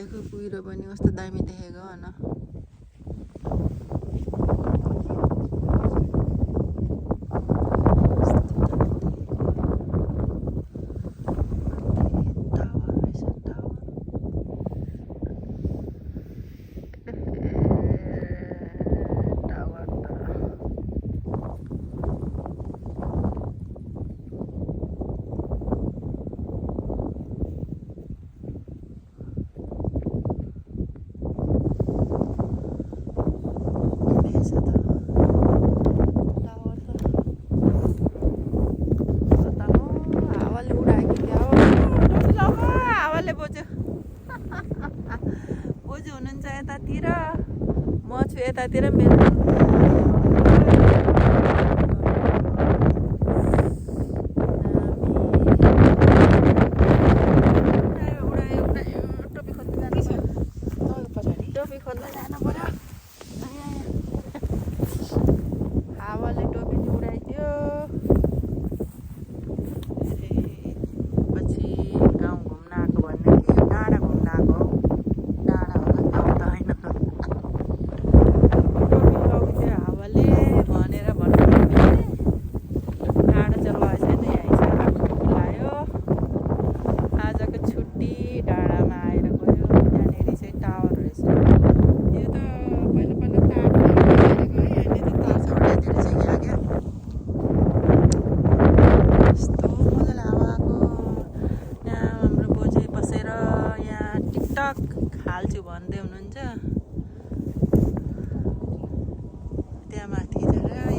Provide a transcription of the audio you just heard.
आएको कुहिरो पनि कस्तो दामी देखेको भन। बोजू हुनुहुन्छ यतातिर, म छु यतातिर। मेरो टोपी खोल्न जानु पर्यो। हावाले टोपी चाहिँ उडाइदियो। पछि गाउँ घुम्न आएको भन्ने कि डाँडा घुम्न आएको हो। डाँडा होला गाउँ त होइन। टोपी लगिदियो हावाले भनेर भन्नु डाँडा चाहिँ लगेको छैन। यहीँ लगायो। आजको छुट्टी डाँडामा आएर गयो। यहाँनिर चाहिँ टावर रहेछ। यो त पहिला पहिला तार हेरेको, यहाँनिर तार चाहिँ उडाइदिएर चाहिँ यहाँ क्या यस्तो मजाले हावा आएको। यहाँ हाम्रो बोजू बसेर यहाँ टिकटक हाल्छु भन्दै हुनुहुन्छ। त्यहाँ माथि जाँदा